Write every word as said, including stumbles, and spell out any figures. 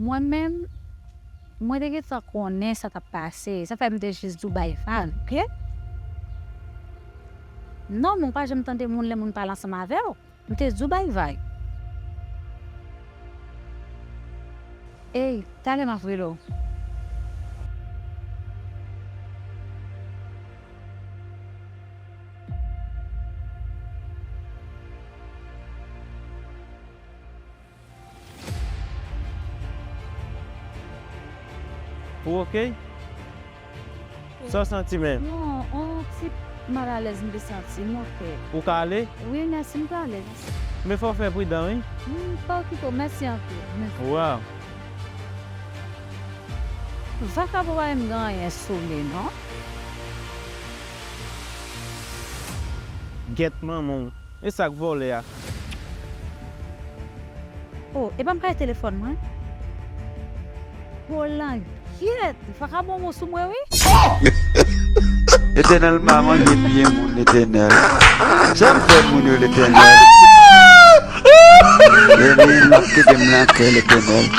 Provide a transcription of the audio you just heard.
Mwen menm, mwen te gentan konnen sa t ap pase. Sa fè m te jis di w bay vag, oke? Non, men w pa janm tande moun lè moun pale ansanm avè w. M te di w bay vag. Ey, talè m ap rele w. Ou oke? Sa w santi menm? Non, on ti malalèz m te santi, m oke. Ou ka ale? Wi, mèsi, m ka ale, mèsi. Men fò w fè pridan, wi. M pa okipe w, mèsi anpil. Mèsi. Waw. Vakabon pa menm gen anyen sou li, non. Gèt manman w. E sa k vòlè a? Oh, e pa m kay telefòn mwen? Gwo langyèt, vakabon bon sou mwen, wi. Letènèl, m pa manje pye moun, Letènèl. Sa m fè moun yo, Letènèl? Letènèl, m ap kite m lakè, Letènèl.